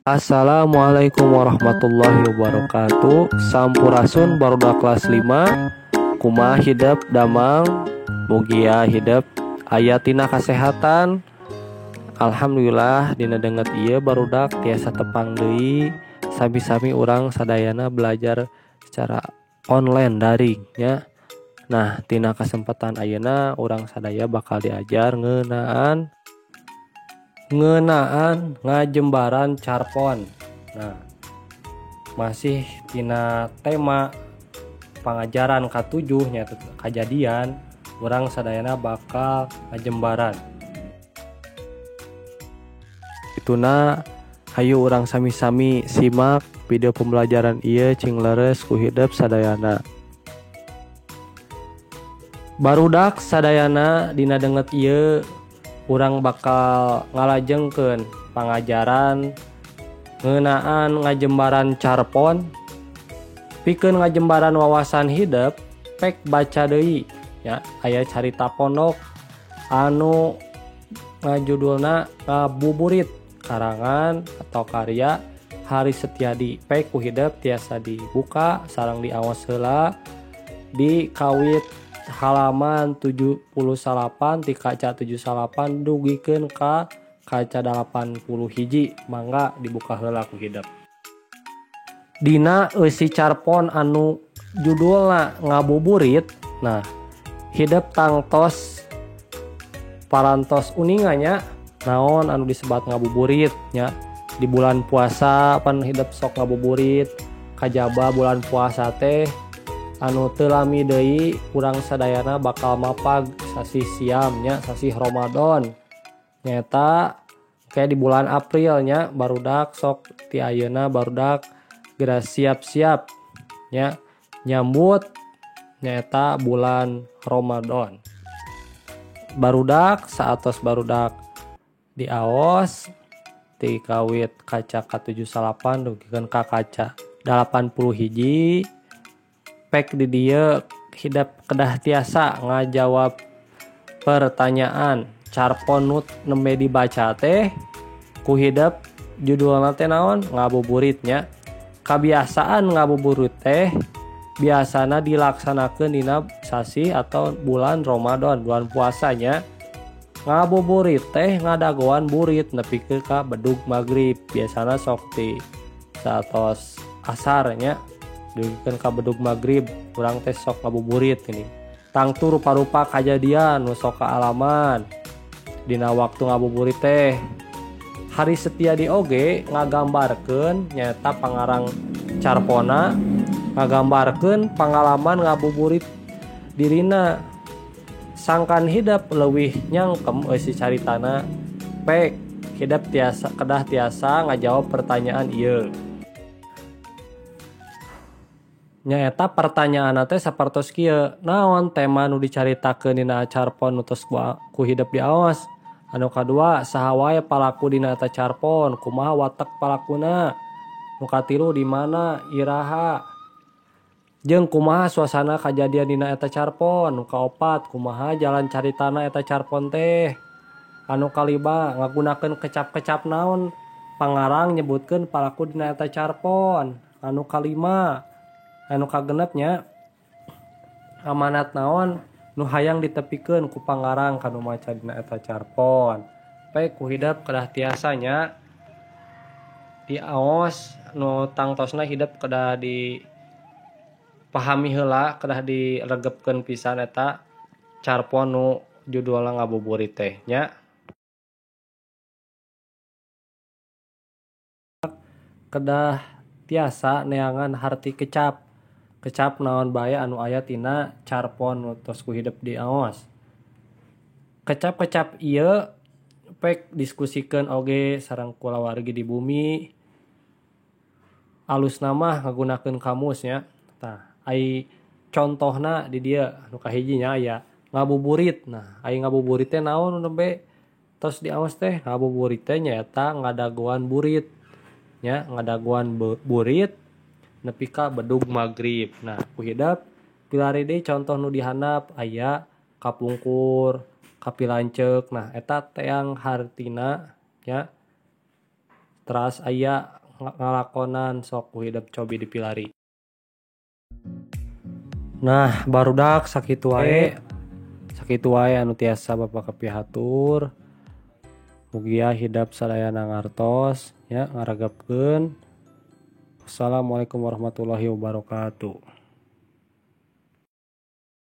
Assalamualaikum warahmatullahi wabarakatuh. Sampurasun barudak kelas 5. Kumaha hidep damang, mugia hidep aya tina kasehatan. Alhamdulillah dina denget ieu barudak tiasa tepang deui sami-sami urang sadayana belajar secara online daring nya. Nah, tina kesempatan ayeuna urang sadaya bakal diajar ngeunaan ngajembaran carpon. Nah, masih tina tema pangajaran ka-7 nya kajadian, urang sadayana bakal ngajembaran. Ituna hayu urang sami-sami simak video pembelajaran ieu cing leres ku hidep sadayana. Barudak sadayana dina denget ieu urang bakal ngalajengkeun pangajaran ngeunaan ngajembaran carpon. Pikeun ngajembaran wawasan hidep pek baca deui ya, aya carita pondok anu ngajudulna Ngabuburit karangan atau karya Hari Setiadi. Pek ku hidep tiasa dibuka sareng diaos heula di kawit halaman 78 ti kaca 78 dugikeun ka kaca 81, mangga dibuka heula ku hidep. Dina eusi carpon anu judulna Ngabuburit. Nah, hidep tangtos parantos uninga nya naon anu disebat ngabuburit nya. Di bulan puasa pan hidep sok ngabuburit, kajaba bulan puasa teh anu teu lami deui urang sadayana bakal mapag sasih siam nya, sasih Ramadan. Nyaeta kayak di bulan April nya barudak sok ti ayeuna barudak geura siap-siap nya nyambut nyaeta bulan Ramadan. Barudak saatos barudak diaos ti kawit kaca ka-78 dugikeun ka kaca 81. Pek di dieu hidep kedah tiasa ngajawab pertanyaan carpon nu nembe dibaca teh ku hidep judulna teh naon, ngabuburit nya. Kabiasaan ngabuburit teh biasana dilaksanakeun dina sasih atau bulan Ramadan, bulan puasanya. Ngabuburit teh ngadagoan burit nepi ka bedug magrib, biasana sok ti saatos asar nya dugikeun ka bedug magrib urang teh sok ngabuburit ini. Tangtu rupa-rupa kajadian nu sok kaalaman dina waktu ngabuburit teh. Hari Setiadi oge ngagambarkeun nyaeta pangarang carpona ngagambarkeun pangalaman ngabuburit dirina. Sangkan hidep leuwih nyangkem eusi caritana, pek hidep tiasa kedah tiasa ngajawab pertanyaan ieu. Nyaeta pertanyaanna teh sapertos kieu, naon tema nu dicaritakeun dina carpon nu tos ku hidep diaos? Anu kadua, saha wae palaku dina eta carpon, kumaha watek palakuna? Nu katilu, di mana iraha jeung kumaha suasana kajadian dina eta carpon? Nu kaopat, kumaha jalan caritana eta carpon teh? Anu kalima, ngagunakeun kecap-kecap naon pangarang nyebutkeun palaku dina eta carpon? Anu kalima, anu kagenep nya amanat naon nu hayang ditepikeun ku pangarang kanu maca dina eta carpon. Pek ku hidep kedah tiasa nya diaos nu tangtosna hidep kedah dipahami heula, kedah diregepkeun pisan eta carpon nu judulna Ngabuburit teh nya. Kedah tiasa neangan harti kecap. Kecap naon bae anu aya tina carpon nu tos ku hidep diaos. Kecap-kecap ieu pek diskusikeun oge sareng kulawargi di bumi. Alusna mah ngagunakeun kamus nya. Tah, ai contohna di dieu nu kahiji nya aya ngabuburit. Nah, ai ngabuburit teh naon nu nembe tos diaos teh? Ngabuburit teh nyaeta ngadagoan burit nya, ngadagoan burit nepi ka bedug magrib. Nah, ku hidep pilari deui contoh nu dihandap aya kapungkur, kapilanceuk. Nah, eta teang hartina nya. Teras aya ngalakonan sok ku hidep cobi dipilari. Nah, barudak sakitu wae. Sakitu wae anu tiasa Bapak kapihatur. Mugia hidep sadayana ngartos ya, ngaregepkeun. Wassalamualaikum warahmatullahi wabarakatuh.